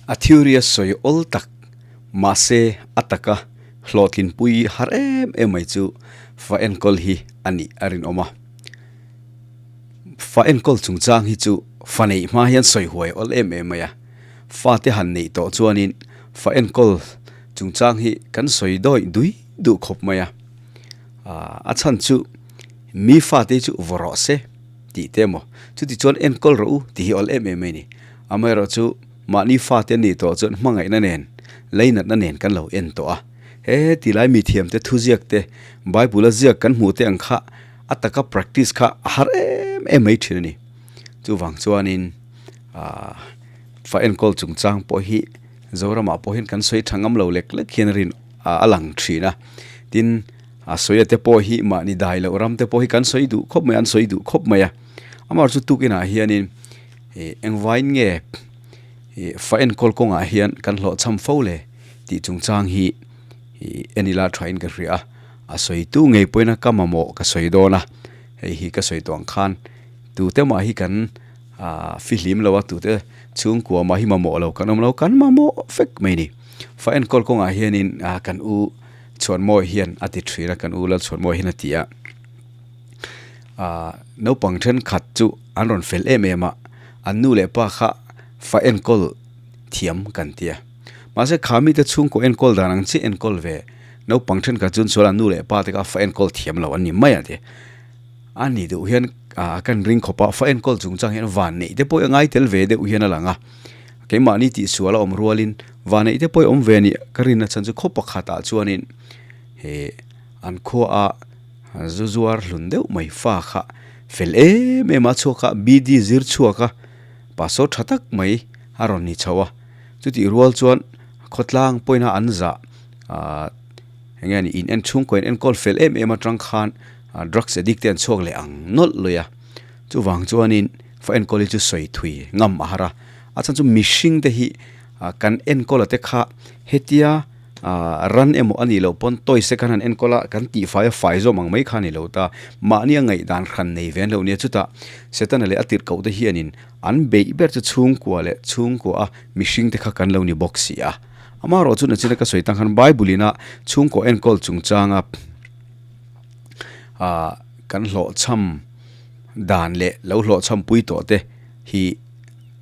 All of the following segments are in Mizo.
A theory a sawi awl tak, mahse a taka hlawhtlinpui har em em mai chu fa enkawl hi a nih a rinawm a. Fa enkawl chungchang hi chu fa neih hma hian sawi huai awl em em mai a. Fate han neih tawh chuanin fa enkawl chungchang hi kan sawi dawi dui duh khawp mai a. A chhan chu mi fate hi chu vaw rawh se tih te emaw chuti chuan enkawl rawh u tih hi awl em em mai a ni. Amaherawhchu mahni fate nih tawh chuan hmangaihna nen, leinatna nen kan lo en tawh a. He tilai mithiamte thuziak te, Bible-a ziak kan hmuh te ang kha a taka practice kha a har em em mai thin a ni. Chuvang chuanin aah fa enkawl chungchang pawh hi Zoramah pawh hian kan sawi tha ngam lo lek lek hian a rin a lang thin a. Tin, a sawi te pawh hi mahni dai loh ram te pawh hi kan sawi duh khawp mai a, an sawi duh khawp mai a. Amaherawhchu tukinah hianin ih engvain nge ih fa enkawl kawngah hian kan hlawhchham fo le tih chungchang hi ih en ila thain ka hria a. A sawi tu ngei pawhin a ka mamawh ka sawi dawn a, hei hi ka sawi tawh ang khan tute mah hi kan ah fihlim lo a, tute chhungkua mah hi mamawh lo kan awm lo, kan mamawh vek mai a ni. Fa enkawl kawngah hianin ah kan u Chhuanmawi hian a ti thin a, kan u Lalchhuanmawi hian a ti a, ah naupang thenkhat chu an rawn fel em em a, an nu leh pa kha fa enkawl thiam kan ti a. Mahse kha mite chhungkaw enkawl dan ang chiah enkawl ve naupang thenkhat chuan sual an nu leh pa te kha fa enkawl thiam lo an ni mai a ti. A ni deuh hian ah kan ring khawp a, fa enkawl chungchang hian van neih te pawh hi a ngai tel ve deuh hian a lang a. Keimahni tihsual a awm rualin van neih te pawh hi awm ve a nih ka rin a chhan chu khaw pakhatah chuanin he an khuaah zu zuar hlun deuh mai fa kha fel em em a chhuak a, BD zir chhuak a, pastor tha tak mai a rawn ni chho a. Chutih rual chuan khawtlang pawina an zah ah eng nge ni in en chhungkaw in enkawl fel em em atang khan drugs addict te an chhuak leh ang nawlh lui a, chuvang chuanin fa enkawl hi chu sawi thui ngam a har a, a chhan chu mihring te hi kan enkawl a te kha hetia ah ran emaw a nih loh pawn toys te khan han enkawl a kan tihfai a fai zawm ang mai kha a ni lo ta, mahni a ngaihdan hran nei ve an lo nia chutah Setana leh a tirhkoh te hianin An beih ber chu chhungkua leh chhungkua a mihring te kha kan lo ni bawk si a. Amaherawh chu nachina ka sawi tang khan Bible ina chhungkaw enkawl chungchanga ah kan hlawhchham dan leh lo hlawhchham pui tawh te hi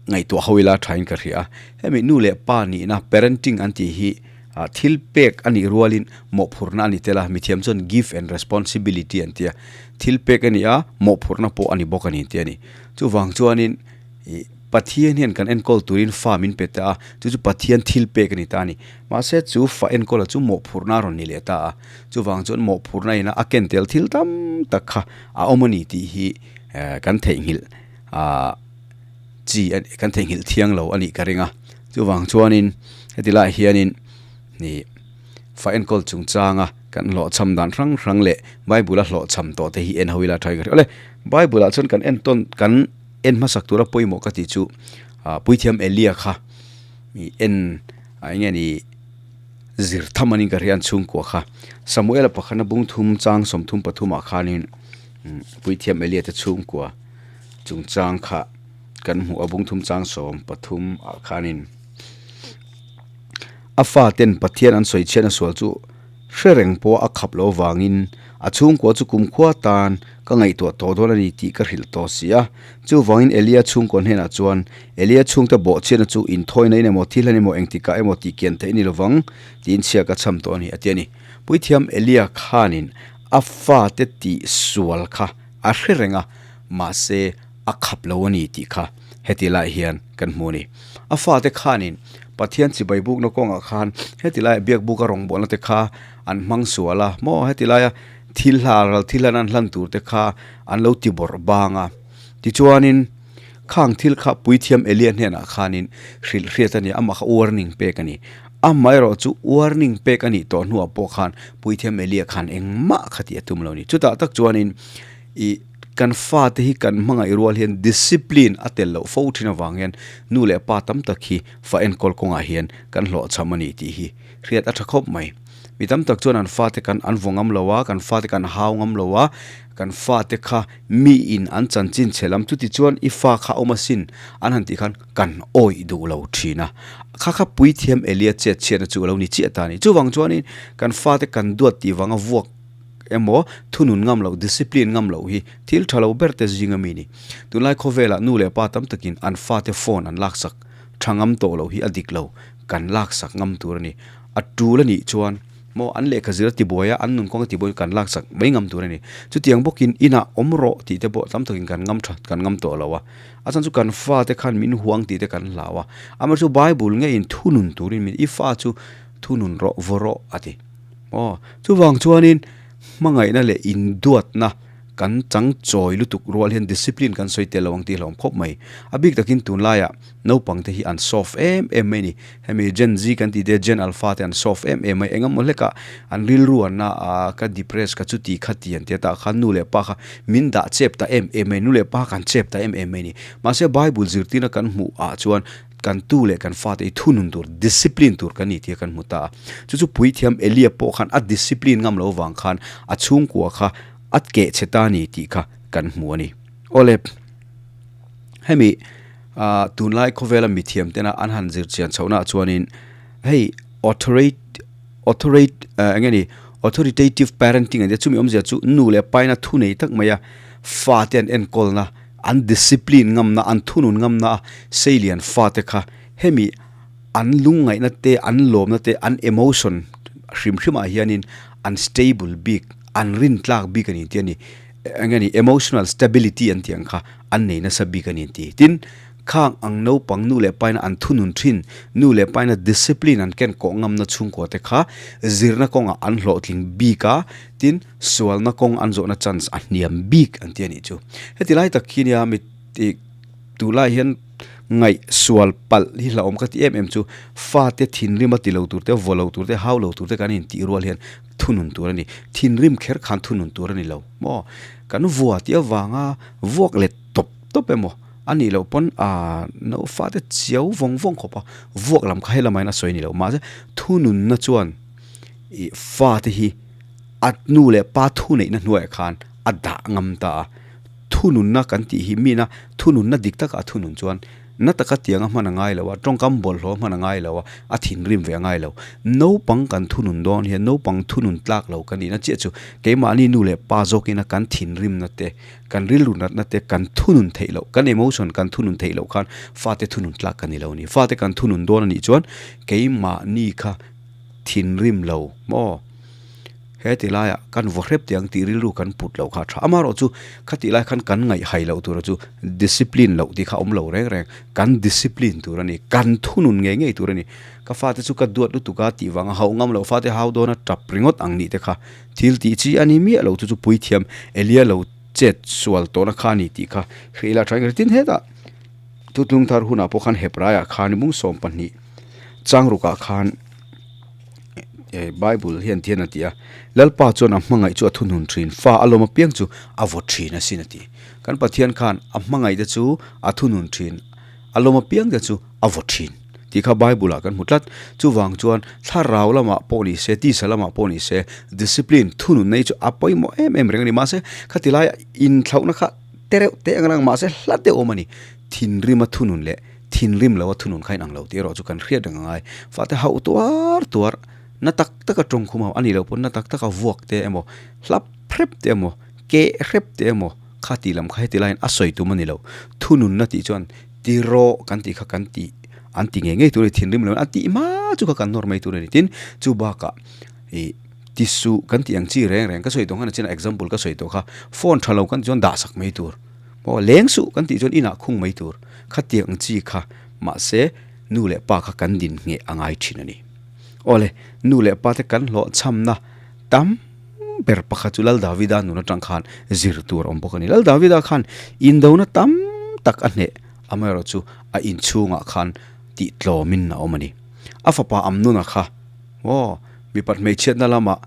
ngaihtuah ho ila thain ka hria a. Hemi nu leh pa nihna parenting an tih hi ah thil pek a nih rualin mawhphurhna a ni tel a, mithiam chuan gift and responsibility an ti a. Thil pek a ni a, mawhphurhna pawh a ni bawk a ni tih a ni. Chuvang chuanin ih Pathian hian kan enkawl turin fa min pe ta a, chu chu Pathian thil pek a ni ta a ni. Mahse chu fa enkawla chu mawhphurhna a rawn ni leh ta a, chuvang chuan mawhphurhna ina a ken tel thil tam tak kha a awm a ni tih hi eh kan theihnghilh ah chi a kan theihnghilh thiang lo a nih ka ring a. Chuvang chuanin heti lai hianin ih fa enkawl chungchanga kan hlawhchham dan hrang hrang leh Bible a hlawhchham tawh te hi en ho ila tha in ka hria. Awle Bible ah chuan kan entawn kan en hmasak tura pawimawh ka tih chu ah puithiam Elia kha ih en ah eng nge ni zir tham anin ka hria an chhungkua kha Samuel a pakhana bung thum chang 33 ah khanin puithiam Elia te chhungkua chungchang kha kan hmuh a bung thum chang 13 ah khanin a fa ten Pathian an sawi chhiatna sual chu hre reng pawh a khap loh avangin a chhungkua chu kumkhua tan ka ngaihtuah tawh dawn a ni tih ka hrilh tawh si a. Chuvangin Elia chhungkua hnenah chuan, Elia chhungte bawhchhiatna chu inthawina in emaw, thil hlan emaw, engtikah emaw tih kian theih a ni lovang tiin chhia ka chham tawh a ni, a ti a ni. Puithiam Elia khanin a fate tih sual kha a hre reng a, mahse a khap lo a ni tih kha heti lai hian kan hmu a ni. A fate khanin Pathian chibai bukna kawngah khan heti laia biakbuka rawngbawlna te kha an hmang sual a, maw heti laia thil hla ral thil hlan an hlan tur te kha an lo ti bawrh bang a. Tichuanin khang thil kha Puithiam Elia hnenah khanin hrilh hriat a ni a, amah kha warning pek a ni. Amaherawh chu warning pek a nih tawh hnuah pawh khan Puithiam Elia khan engmah kha tih a tum lo a ni. Chutah tak chuanin ih Kan fate hi kan hmangaih rual hian discipline a tel loh fo thin avang hian nu leh pa tam tak hi fa enkawl kawngah hian kan hlawhchham a ni tih hi hriat a tha khawp mai. Mi tam tak chuan an fate kan an vaw ngam lo a, kan fate kan hau ngam lo a, kan fate kha mi in an chanchin chhe lam chuti chuan i fa kha awm asin an han tih khan kan awih duh lo thin a. Kha kha puithiam Elia chet chhiatna chu a lo ni chiah ta a ni. Chuvang chuanin kan fate kan duat tih vanga vuak emaw thunun ngam loh, discipline ngam loh hi thil tha lo ber te zing ami ni. Tunlai khawvelah nu leh pa tam takin an fate phone an laksak tha ngam tawh loh hi a dik lo, kan laksak ngam tur a ni. A tul a nih chuan maw an lehkha zir a tibuai a, an nun kawng a tibuai kan laksak mai ngam tur a ni. Chutiang bawkin inah awm rawh tih te pawh tam takin kan ngam tha kan ngam tawh lo a. A chhan chu kan fate khan min huang tih te kan hlau a. Amaherawhchu Bible ngeiin thunun turin min i fa chu thunun rawh vaw rawh a ti. Aw, chuvang chuanin hmangaihna leh induatna kan chang chawi lutuk rual hian discipline kan sawi tel lo ang tih hlauhawm khawp mai. A bik takin tunlaiah naupang te hi an soft em em mai a ni. Hemi Gen Z kan tih te, Gen Alpha te an soft em em mai. Engemaw hlekah an rilru an na a, ka depress ka chuti kha ti an ti a, tah khan nu leh pa kha min dah chep ta em em mai, nu leh pa kan chep ta em em mai a ni. Mahse Bible zirtirna kan hmuh ah chuan Kan tu leh kan fate hi thunun tur, discipline tur kan ni tih kan hmu ta a. Chu chu puithiam Elia pawh khan a discipline ngam lo vang khan a chhungkua kha a keh chhe ta ni tih kha kan hmu a ni. Awle, hemi tunlai khawvela mithiam tena an han zir chian chhohnaah chuanin hei authorate, eng nge ni, authoritative parenting an tia, chumi awmzia chu nu leh paina thunei tak maia fate an enkawlna, An discipline ngamna, an thunun ngamna a seilian fate kha hemi an lungngaihna te, an lawmna te, an emotion hrim hrimah hianin an stable bik, an rintlak bik a ni tih a ni. Eng nge ni emotional stability an tih ang kha an nei nasa bik a ni an ti. Tin, khang ang naupang nu leh paina an thunun thin, nu leh paina discipline an ken kawh ngamna chhungkua te kha zirna kawngah an hlawhtling bik a, tin, Sualna kawng an zawhna chance a hniam bik an ti a nih chu. Heti lai tak hi nia mi tih duh lai hian ngaih sual palh hi hlauhawm ka ti em em chu fate thinrim a ti lo tur te, vaw lo tur te, hau lo tur te kan intih rual hian thunun tur a ni. Thinrim kher khan thunun tur a ni lo maw? Kan vua tih avanga vuak let tawp tawp emaw a nih loh pawn aaa no fate chiau vawng vawng khawp a vuak lam kha helamain a sawi a ni lo. Mahse thununna chuan ih fate hi A nu leh pa thu neihna hnuaiah khan a dah ngam ta a, thununna kan tih hi mina thununna dik taka a thunun chuan na taka tianga hman a ngai lo a, tawngkam bawlhhlawh hman a ngai lo a, a thinrim ve a ngai lo. Naupang kan thunun dawn hian naupang thunun tlak lo kan nihna chiah chu keimahni nu leh pa zawkina kan thinrimna te, kan rilru natna te kan thunun theih loh, kan emotion kan thunun theih loh khan fate thunun tlak kan ni lo a ni. Fate kan thunun dawn a nih chuan keimahni kha thinrim lo maw? He ti laiah kan vaw hrep teh ang tih rilru kan put loh kha a tha. Amaherawh chu khatih lai khan kan ngaihhai loh tura chu discipline loh tih kha a awm lo reng reng. Kan discipline tur a ni, kan thunun ngei ngei tur a ni. Ka fate chu ka duat lutuk a tih vanga hauh ngam loh fate hau dawna tap ringawt ang nih te kha thil tih chi a ni miah lo chu chu puithiam Elia lo chet sual tawhna kha a ni tih kha hrilh ila tha engtin hetah Thutlung thar hunah pawh khan Hebraiah khan mung 12 changrukah khan Bible hian tihian a ti a, Lalpa chuan a hmangaih chu a thunun thin, fa a lawm apiang chu a vaw thin asin a ti. Kan Pathian khan a hmangaih te chu a thunun thin, a lawm apiang te chu a vaw thin tih kha Bible ah kan hmu tlat. Chuvang chuan thlarau lamah pawh ni se, tisa lamah pawh ni se, discipline, thunun nei chu a pawimawh em em reng a ni. Mahse, khati laia inthlauhna kha te reuh te ang rang mahse hla deuh awm a ni. Thinrima thunun leh Thinrim lo a thunun kha inang lo tih erawh chu kan hriat reng a ngai. Fate hauh tuar tuar, na tak taka tawng khum ho a nih loh pawn na tak taka vuak te emaw, hlap hrep te emaw, keh hrep te emaw kha tih lam kha heti laiin a sawi tum a ni lo. Thununna tih chuan ti rawh kan tih kha kan tih an ti ngei ngei tur a ni, thinrim lo in a tih hma chu kha kan nawr mai tur a ni. Tin, chu bakah ih tisuh kan tih ang chi reng reng ka sawi tawh khan a chin a example ka sawi tawh kha phone tha lo kan tih chuan dah sak mai tur. Aw leng suh kan tih chuan inah khung mai tur khatiang ang chi kha mahse nu leh pa kha kan din ngheh a ngai thin a ni. Aw le, nu leh pa te kan hlawh chhamna tam ber pakhat chu Lal Davida nun atang khan zir tur a awm bawk a ni. Lal Davida khan indona tam tak a hneh amaherawh chu a inchhungah khan tih tlawmin a awm a ni. A fapa Amnona kha aw mipat hmeichhiatna lamah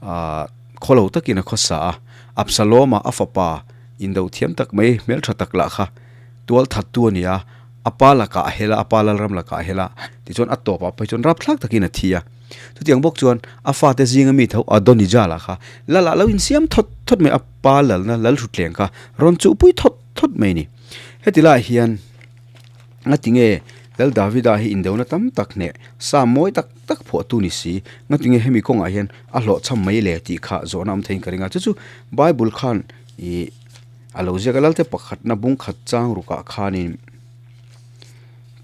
ah khawlo takin a khawsa a, Absaloma a fapa Indo thiam tak mai, hmeltha tak lah kha tual thattu a ni a, a pa lakah a hel a, a pa lalram lakah a hel a, tichuan a tawpah phei chuan rapthlak takin a thi a. Chutiang bawk chuan a fate zinga mi tho Adonija lah kha lal ah lo insiam thawt thawt mai a, pa lalna lal hrutleng kha rawn chuhpui thawt thawt mai a ni. Heti lai hian ngatinge Lal Davida hi indona tam tak hneh sa mawi tak tak phuahtu ni si, ngatinge hemi kawngah hian a hlawhchham mai le tih kha zawhna awm theiin ka ring a. Chu chu Bible khan ih a lo ziak a, Lalte pakhatna bung khat chang rukah khanin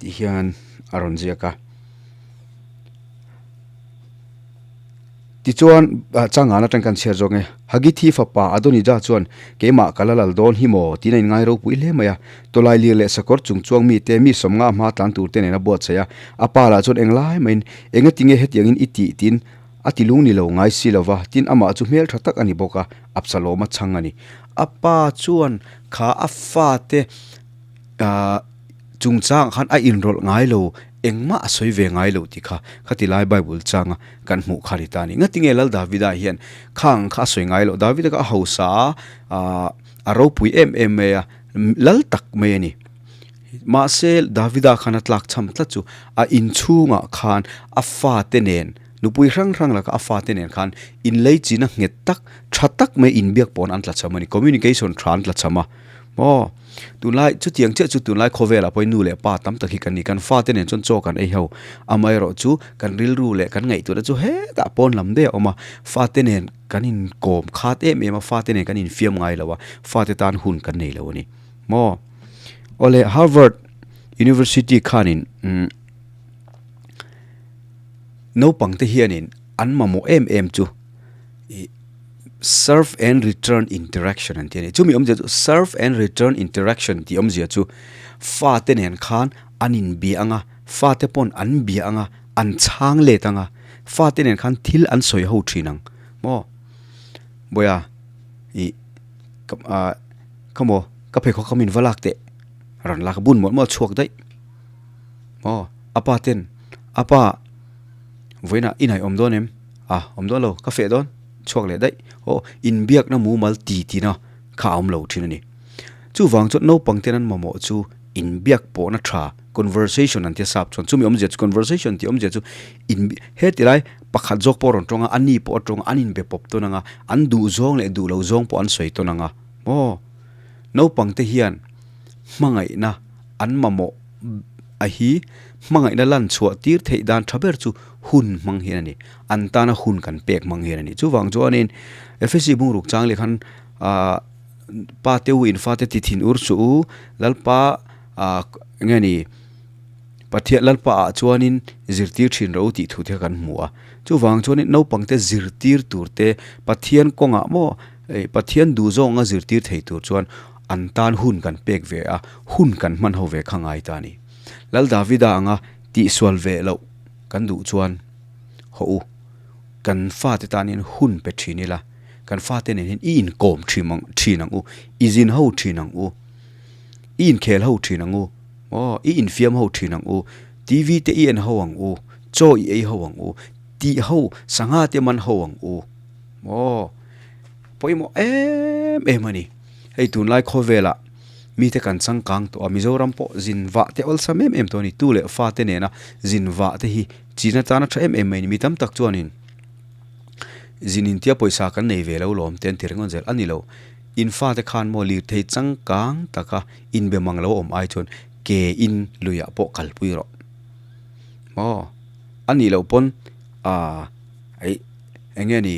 tih hian a rawn ziak a. Tichuan, changana atang kan chhiar zawk nge, Hagithi fapa Adonijah chuan, Keimah ka la lal dawn hi maw? tiin a inngai ropui hle mai a. Tawlai lir leh sakawr chung chuang mite mi sawmnga hma tlan tur te nen a buatsaih a. A pa lah chuan englai maiin, Engatinge hetiangin i tih? tiin a ti lung ni lo ngai si lo va, tin amah chu hmeltha tak a ni bawk a, Absalom a chhang a ni. A pa chuan kha a fate ahh. Chungchangah khan a inrawlh ngai lo, engmah a sawi ve ngai lo tih kha khati lai Bible changa kan hmuh kha a ni ta a ni. Ngatinge Lal Davida hian khang kha a sawi ngai loh? Davida kha a hausa a, aah a ropui em em mai a, lal tak mai a ni. Mahse Davida khan a tlak chham tlat chu a inchhungah khan a fate nen, nupui hrang hrang laka a fate nen khan inleichina nghet tak, tha tak mai inbiak pawn an tla chham a ni, communication tha an tla chham a. Maw? Tunlai, chutiang chiah chu tunlai khawvelah pawhin nu leh pa tam tak hi kan ni. Kan fate nen chuan chaw kan ei ho. Amaherawh chu kan rilru leh kan ngaihtuahna chu hetah pawn lam daih a awm a. Fate nen kan inkawm khat em em a, fate nen kan infiam ngai lo a, fate tan hun kan nei lo a ni. Maw? Awle, Harvard University khanin umm naupangte hianin an mamawh em em chu ih Serve and return interaction an ti a ni. Chumi awmzia chu serve and return interaction tih awmzia chu fate nen khan an inbia ang a, fate pawn an bia ang a, an chhang let ang a, fate nen khan thil an sawi ho thin ang maw. Bawiha ih ka ah kha maw ka pheikhawk kha min va lak teh rawn lak bun mawlh mawlh chhuak daih maw a pa ten a pa vawiinah i hnaih awm dawn em? Ah awm dawn lo ka feh dawn. Chhuak leh daih. Aw, inbiakna mumal ti tina kha a awm lo thin a ni. Chuvang chuan naupang ten an mamawh chu inbiak pawhna tha, conversation an tia sap chuan. Chumi awmzia chu conversation tih awmzia chu in heti lai pakhat zawk pawh a rawn tawng a, a ni pawh a tawng a, an inbe pawp tawn ang a, an duh zawng leh duh lo zawng pawh an sawi tawn ang a. Maw? Naupang te hian hmangaihna an mamawh a hi hmangaihna lan chhuah tir theih dan tha ber chu hun hmang hian a ni. An tana hun kan pek hmang hian a ni. Chuvang chuanin Efesi bungruk chang leh khan ah pa te u in fate ti thin ur suh u, Lalpa ah eng nge ni Pathian Lalpa ah chuanin zirtir thin ro tih thu te kha kan hmu a. Chuvang chuanin naupang te zirtir tur te Pathian kawngah maw Pathian duhzawnga zirtir thei tur chuan an tan hun kan pek ve a, hun kan hman ho ve kha ngai ta a ni. Lal Davida anga tihsual ve loh kan duh chuan Haw u, kan fate tan hian hun pe thin ila, kan fate nen hian i inkawm thin ang thin ang u, i zin ho thin ang u, i inkhel ho thin ang u, aw i infiam ho thin ang u, TV te i en ho ang u, chaw i ei ho ang u, tih ho sangha te man ho ang u, aw pawimawh em em a ni. Hei tunlai khawvelah mite kan changkang tawh a, Mizoram pawh zin vah te awlsam em em tawh a ni, tu leh fate nena zin vah te hi Chin atana tha em em mai ni. Mi tam tak chuanin zin intia pawisa kan nei ve lo lawm te an ti ringawt zel a ni lo. In fate khan maw lirthei changkang taka inbe mang lo awm ai chuan ke in luiah pawh kalpui rawh. Maw a nih loh pawn ah eih eng nge ni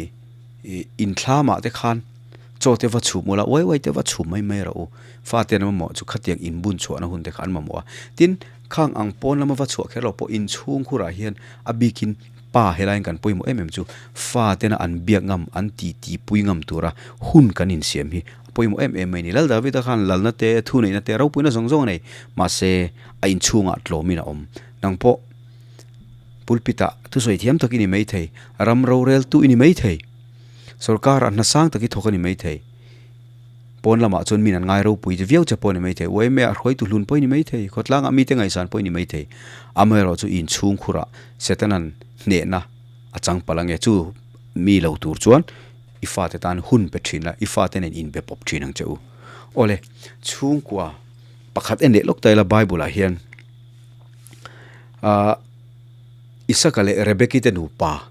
ih inthlamah te khan chaw te va chhum ula uai uai te va chhum mai mai rawh u. Fate an mamawh chu khatiang inbun chhuahna hun te kha an mamawh a. Tin. Khang ang pawn lama va chhuah kher lo pawh inchhung khurah hian a bikin pa helaiin kan pawimawh em em chu fa tena an biak ngam, an ti ti pui ngam tura hun kan insiam hi a pawimawh em em mai a ni. Lal Davida khan lalna te, thuneihna te, ropuina zawng zawng a nei, mahse a inchhungah tlawmin a awm. Nang pawh pulpit-ah thusawi thiam tak i ni maithei, ram roreltu i ni maithei, sorkar-ah hna sang tak i thawk a ni maithei. Pawn lamah chuan min an ngai ropui viau che pawh a ni maithei, uaime a hruaitu hlun pawh i ni maithei, khawtlangah mite ngaihsan pawh i ni maithei. Amaherawh chu inchhung khurah Setana'n hnehna a chang palh ange chu mi lo tur chuan i fate tan hun pe thin la, i fate nen inbe pawp thin ang che u. Awle, chhungkua pakhat en leh lawk ta ila Bible ah hian ah. Isaka leh Rebeki te nupa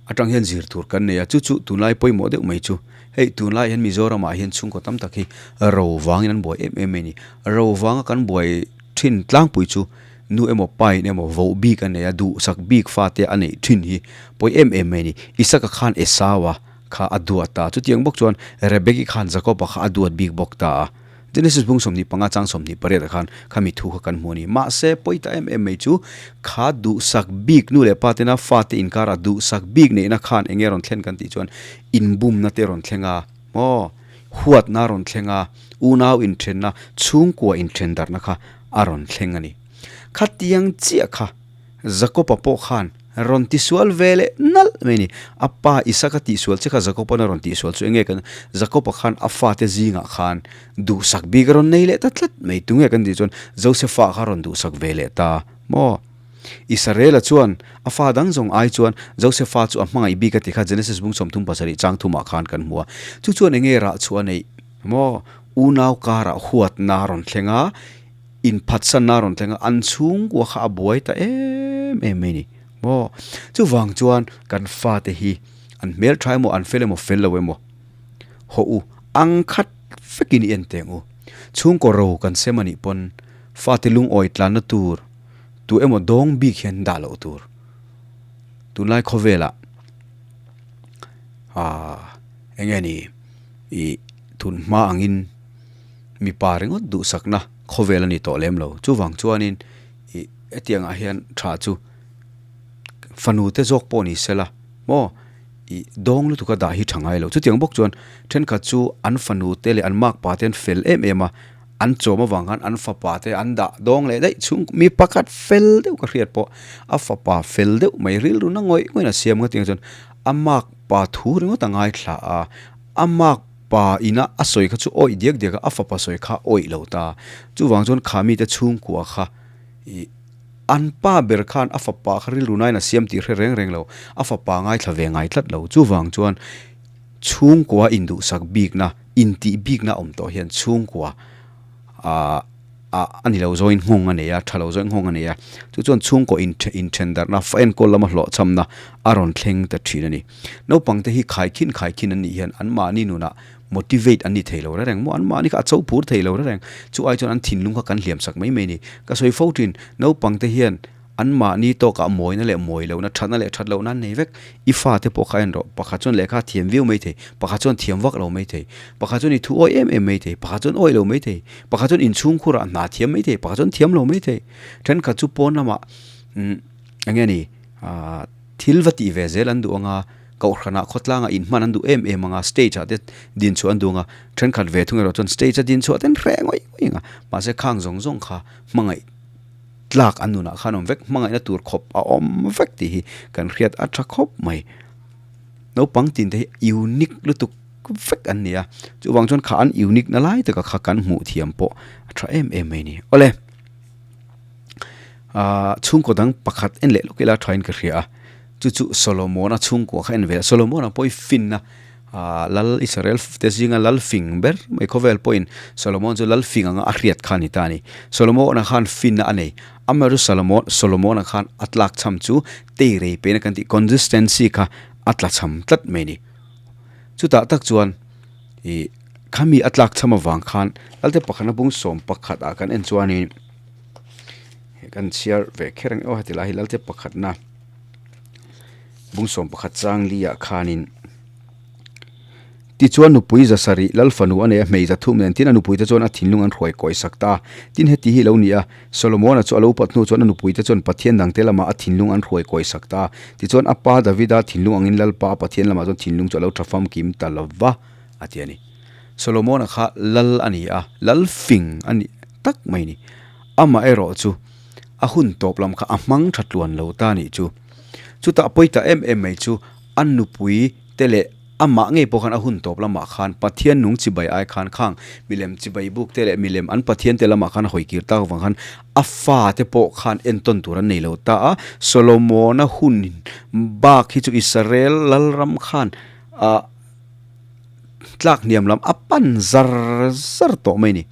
atang hian zir tur kan nei a, chu chu tunlai pawimawh deuh mai chu. Hei tunlai hian Mizoramah hian chhungkaw tam tak hi ro vangin an buai em em mai a ni. Ro vanga kan buai thin tlangpui chu nu emaw pa in emaw voh bik a nei a, duhsak bik fate a neih thin hi pawi em em mai a ni. Isaka khan Esaua kha a duat a, chutiang bawk chuan Rebeki khan Jakoba kha a duat bik bawk ta a. Genesis bung 25 chang 28 ah khan khami thu kha kan hmu a ni. Mahse, pawi ta em em mai chu kha duhsak bik nu leh pa tena fate inkara duhsak bik neihna khan eng nge rawn thlen kan tih chuan inbumna te rawn thleng a, maw huatna rawn thleng a, unau inthenna, chhungkua inthen darhna kha a rawn thleng a ni. Khatiang chiah kha Jakob-a pawh khan rawn tisual ve leh nalh mai a ni. A pa Isaka tihsual che kha Jakob-a'n a rawn tihsual chu enge kan Jakob-a khan a fate zingah khan duhsak bik a rawn nei leh ta tlat mai. Tunge kan tih chuan Josefa kha a rawn duhsak ve leh ta maw? Israela chuan a fa dang zawng ai chuan Josefa chu a hmangaih bik a ti kha Genesis bung 37 chang thumah khan kan hmu a. Chu chuan enge rah chhuah a neih maw? Unau karah huatna a rawn thleng a. Inphatsanna a rawn thleng a, an chhungkua kha a buai ta em em mai a ni. Maw? Chuvang chuan kan fate hi an hmel tha emaw, an fel emaw, fel lo emaw, hawh u, ang khat vekin i en teng u. Chhungkaw ro kan sem a nih pawn fate lungawi tlanna tur tu emaw dawng bik hian dah loh tur. Tunlai khawvelah aah eng nge ni ih tun hma angin Mipa ringawt duhsakna khawvel a ni tawh lem lo. Chuvang chuanin ih hetiangah hian tha chu fanu te zawk pawh ni sela maw ih dawng lutuk a dah hi tha ngai lo. Chutiang bawk chuan thenkhat chu an fanu te leh an makpa te an fel em em a, an chawm avang khan an fapa te an dah dawng leh daih chhung mi pakhat fel deuh ka hriat pawh a fapa fel deuh mai rilru na ngawih ngawih in a siam nga tiang chuan a makpa thu ringawt a ngaithla a, a mak Pa ina a sawi kha chu awih diak diak a, a fapa sawi kha awih lo ta. Chuvang chuan kha mite chhungkua kha ih an pa ber khan a fapa kha rilru nain a siam tih hre reng reng lo, a fapa ngaithla ve ngai tlat lo. Chuvang chuan chhungkua induhsak bikna, intih bikna awm tawh hian chhungkua ah ah a ni lo zawngin nghawng a nei a, tha lo zawngin nghawng a nei a. Chu chuan chhungkaw inthen darhna, fa enkawl lama hlawhchhamna a rawn thleng ta thin a ni. Naupang te hi khaikhin khaikhin an nih hian an mahni nunah motivate an ni thei lo reng maw? An mahni kha a cho phur thei lo reng. Chu ai chuan an thinlung kha kan hliam sak mai mai a ni. Ka sawi fo thin, naupang te hian an mahni tawkah mawina leh mawi lohna, thatna leh that lohna an nei vek. I fate pawh kha en rawh, pakhat chuan lehkha a thiam viau mai thei, pakhat chuan thiam vak lo mai thei, pakhat chuan i thu awih em em mai thei, pakhat chuan awih lo mai thei, pakhat chuan inchhungkhurah hna thiam mai thei, pakhat chuan thiam lo mai thei. Thenkhat chu pawn lamah umm eng nge ni ahh Thil va tih ve zel an duh anga, kohhranah khawtlangah inhman an duh em em anga, stage ah te din chhuah an duh anga, thenkhat ve thung erawh chuan stage a din chhuah ten hreh ngawih ngawih anga, mahse khang zawng zawng kha hmangaih tlak an nunah khan awm vek, hmangaihna tur khawp a awm vek tih hi kan hriat a tha khawp mai. Naupang tin te hi unique lutuk vek an ni a, chuvang chuan kha an unique na lai taka kha kan hmuh thiam pawh a tha em em mai a ni. Awle. Ahh chhungkaw dang pakhat en leh lawk ila thain ka hria a, chu chu Solomon-a chhungkua kha en ve a, Solomon-a pawh hi finna ahh lal Israel te zinga lal fing ber mai khawvel pawhin Solomon chu lal fing anga a hriat kha a ni ta a ni. Solomon-a khan finna a nei, amaherawhchu Solomon Solomon-a khan a tlak cham chu teirei pena kan tih consistency kha a tla cham tlat mai a ni. Chutah tak chuan ih khami a tlak cham avang khan Lalte pakhatna bung 11 ah kan en chuanin Kan chhiar ve kher ang aw heti lai hi Lalte pakhatna bung 11 chang li ah khanin tichuan nupui za sarih lal fanu a nei a hmei za thum nen tin a nupui te chuan a thinlung an hruai kawi sak ta a tin heti hi lo ni a Solomon-a chu a lo pat hnu chuan a nupui te chuan Pathian dangte lamah a thinlung an hruai kawi sak ta a tichuan a pa Davida thinlung angin Lalpa a Pathian lamah chuan thinlung chu a lo tha famkim ta lova a ti a ni. Solomon-a kha lal a ni a, lal fing a ni tak mai a ni. Amah erawh chu a hun tawp lam kha a hmang tha tluan lo ta a nih chu. Chutah pawi ta em em mai chu a nupui te leh amah ngei pawh khan a hun tawp lamah khan Pathian nung chibai ai khan khang milem chibai buk te leh milem an Pathian te lamah khan a hawi kir tak avang khan a fa te pawh khan entawn tur an nei lo ta a. Solomon-a hun bak hi chu Israel lalram khan ah. Tlak hniam lam a pan zar zar tawh mai a ni.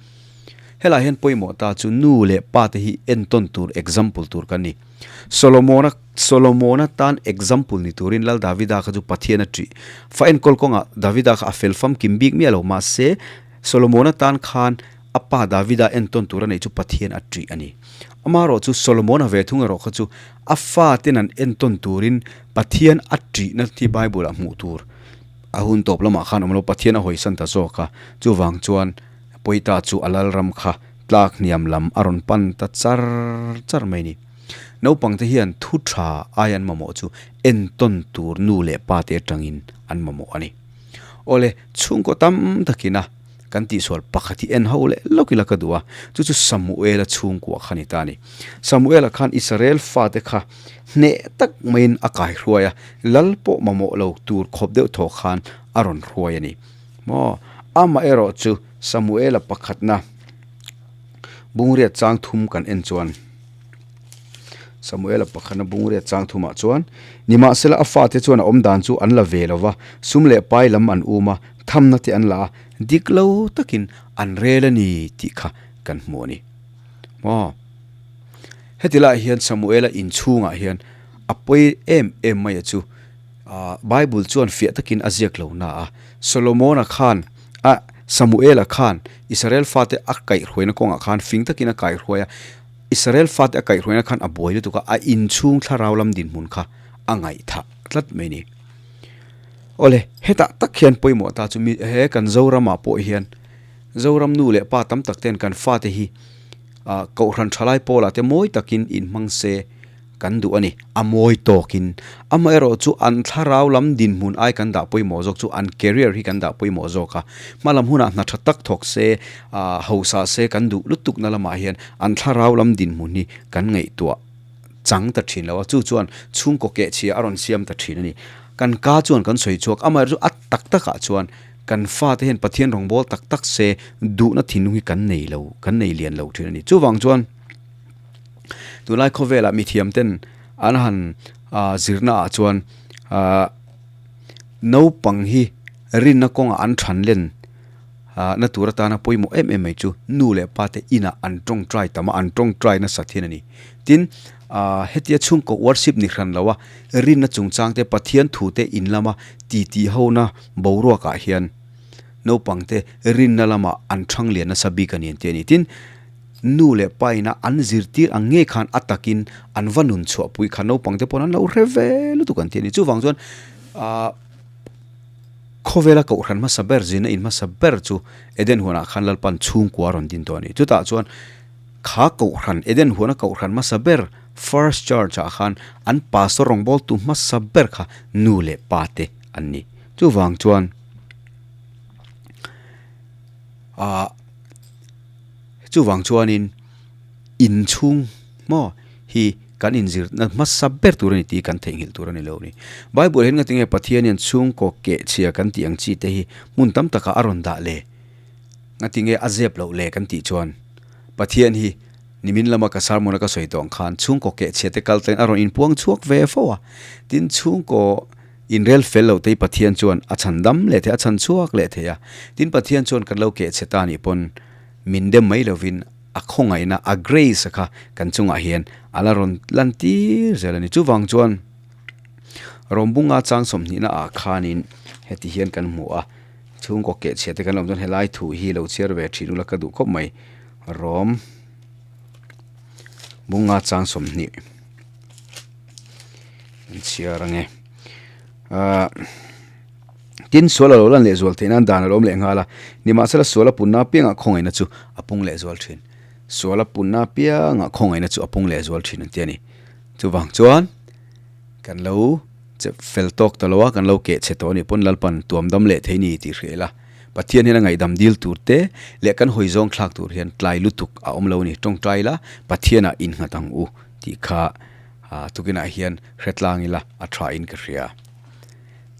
Helaiah hian pawimawh ta chu nu leh pa te hi entawn tur, example tur kan ni. Solomona Solomona tan example ni turin Lal Davida kha chu Pathian a ṭih. Fa enkawl kawngah Davida kha a fel famkim bik miah lo, mahse Solomona tan khan a pa Davida entawn tur a neih chu Pathian a ṭih a ni. Amaherawh chu Solomona ve thung erawh kha chu a faten an entawn turin Pathian a ṭihna hi Bible-ah hmuh tur a hun tawp lamah khan awm lo, Pathian a hawisan ta zawk a, chuvang chuan Pawita chu a lalram kha tlak hniam lam a rawn pan ta char char mai a ni. Naupangte hian thu tha ai an mamawh chu entawn tur nu leh pa te atangin an mamawh a ni. Awle, chhungkaw tam takina kan tihsual pakhat hi en ho leh lawk ila ka duh a, chu chu Samuela chhungkua kha ni ta a ni. Samuela khan Israel fate kha hneh tak maiin a kaihruai a, lal pawh mamawh lo tur khawp deuh thaw khan a rawn hruai a ni. Maw? Amaherawh chu Samuela pakhatna bungriat chang thum kan en chuan Samuela pakhatna bungriat chang thumah chuan nimahsela a fate chuan a awm dan chu an la ve lo va, sum leh pai lam an um a, thamna te an la a, dik lo takin an rel a ni tih kha kan hmu a ni. Maw? Heti laiah hian Samuela inchhungah hian a pawi em em mai a chu. Bible chuan fiah takin a ziak lo na a, Solomona khan a Samuela khan Israel fate a kaihhruaina kawngah khan fing takin a kaihhruai a, Israel fate a kaihhruaina khan a buai lutuk a, a inchhung thlarau lam dinhmun kha a ngaihthah tlat mai ni. Awle, hetah tak hian pawimawh ta chu mi he kan Zoramah pawh hian Zoram nu leh pa tam tak ten kan fate hi Kohhran thalai pawlah te mawi takin inhmang se, Kan duh a ni. A mawi tawkin. Amaherawh chu an thlarau lam dinhmun ai kan dah pawimawh zawk chu an career hi kan dah pawimawh zawk a. Hma lam hunah hna tha tak thawk se, hausa se kan duh lutukna lamah hian an thlarau lam dinhmun hi kan ngaihtuah chang ta thin lo a. Chu chuan chhungkaw kehchhia a rawn siam ta thin a ni. Kan ka chuan kan sawi chhuak. Amaherawh chu a tak takah chuan kan fate hian Pathian rawngbâwl tak tak se duhna thinlung hi kan nei lo, kan nei lian lo thin a ni. Chuvang chuan. Tunlai khawvelah mithiam ten an han zirna ah chuan ahh naupang hi rinna kawngah an than len ah na tur atana pawimawh em em mai chu nu leh pa te inah an tawngtai tam a an tawngtai nasat hian a ni. Tin ah hetia chhungkaw worship ni hran lo a rinna chungchang te Pathian thu te in lama ti tih ho na boruak ah hian naupang te rinna lamah an thang lian nasa bik a ni an ti a ni. Tin. Nu leh pa ina an zirtir ang ngei khan a takin an va nun chhuah pui kha naupang te pawn an lo hre ve lutuk an ti a ni. Chuvang chuan ahh khawvela kohhran hmasa ber zirna in hmasa ber chu Eden huanah khan Lalpan chhungkua a rawn din tawh a ni. Chutah chuan kha kohhran Eden huana kohhran hmasa ber first church ah khan an pastor rawngbawltu hmasa ber kha nu leh pa te an ni. Chuvang chuan ahh. Chuvang chuanin inchhung maw hi kan inzirna hmasa ber tur a ni tih kan theihnghilh tur a ni lo a ni. Bible hian ngatinge Pathian hian chhungkaw kehchhia kan tih ang chi te hi hmun tam takah a rawn dah le? Ngatinge a zep loh le kan tih chuan Pathian hi nimin lama ka sermon a ka sawi tawh ang khan chhungkaw kehchhia te kal tlain a rawn inpuang chhuak ve fo a. Tin chhungkaw inrel fel loh te hi Pathian chuan a chhan dam leh thei a, a chhan chhuak leh thei a. Tin Pathian chuan kan lo kehchhe ta nih pawn Min dem mai lovin a khawngaihna, a grace a kha kan chungah hian a la rawn lan tir zel a ni. Chuvang chuan Rawmbunga chang sawmhnihna ah khanin heti hian kan hmu a, chhungkaw kehchhia te kan lo awm chuan helai thu hi lo chhiar ve thin ula ka duh khawp mai. Rawmbunga chang 20 an chhiar ange. Ahh. Tin, sual a lo lan lehzual theih nan dan a lo awm leh nghal a, nimahsela sual a punna apiangah khawngaihna chu a pung lehzual thin. Sual a punna apiangah khawngaihna chu a pung lehzual thin an ti a ni. Chuvang chuan kan lo che fel tawk ta lo a, kan lo keh chhe tawh a nih pawn Lalpan tuam dam leh thei ni tih hria ila. Pathian hian a ngaihdam dil tur te leh kan hawi zawng thlak tur hian tlai lutuk a awm lo a ni. Tawngtai ila Pathianah innghat ang u tih kha tukinah hian hre tlang ila a tha in ka hria.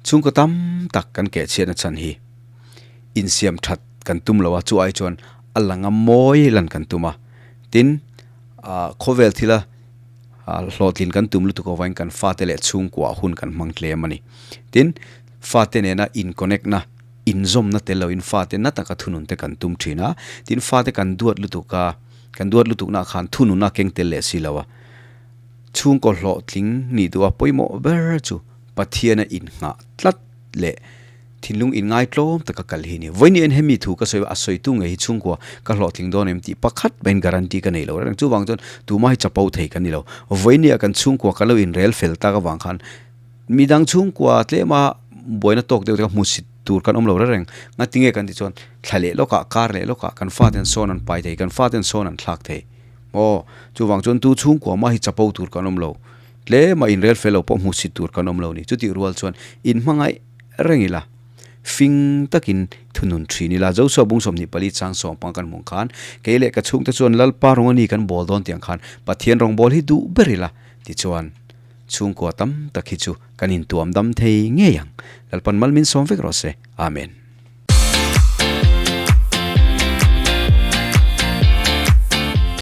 Chhungkaw tam tak kan keh chhiatna chhan hi insiam that kan tum lo a, chu ai chuan a langa mawi lan kan tum a. Tin, ah khawvel thila ah hlawhtlin kan tum lutuk avangin kan fate leh chhungkua hun kan hmang tlem a ni. Tin, fate nena in connect na. inzawmna tel loin fate na taka thunun te kan tum thin a, tin fate kan duat lutuk a, kan duat lutukna khan thunun a keng tel leh si lo a. Chhungkaw hlawhtling nih duh a pawimawh ber chu Pathiana innghah tlat leh thinlung inngaitlawm taka kal hi a ni. Vawiin en hemi thu ka sawi a, a sawitu ngei hi chhungkua ka hlawhtling dawn em tih pakhat mahin guarantee ka nei lo reng. Chuvang chuan tumah hi chapo thei kan ni lo. Vawiin kan chhungkua ka lo inrel fel tak avang khan midang chhungkua tlema buaina tawk deuh te kha hmusit tur kan awm lo reng reng. Ngatinge kan tih chuan thla leh lawkah, kar leh lawkah kan faten sawn an pai thei, kan faten sawn an thlak thei. Aw, chuvang chuan tu chhungkua mah hi chapo tur kan awm lo. Tlema inrel fel lo pawh hmusit tur kan awm lo ni. Chutih rual chuan inhmangaih reng ila, fing takin thunun thin ila. Joshua bung 24 chang sawmpang kan hmuh khan, kei leh ka chhungte chuan Lalpa rawng a ni kan bawl dawn tiang khan Pathian rawngbâwl hi duh ber ila tichuan chhungkua tam tak hi chu kan intuam dam thei ngei ang. Lalpan mal min sawm vek rawh se. Amen.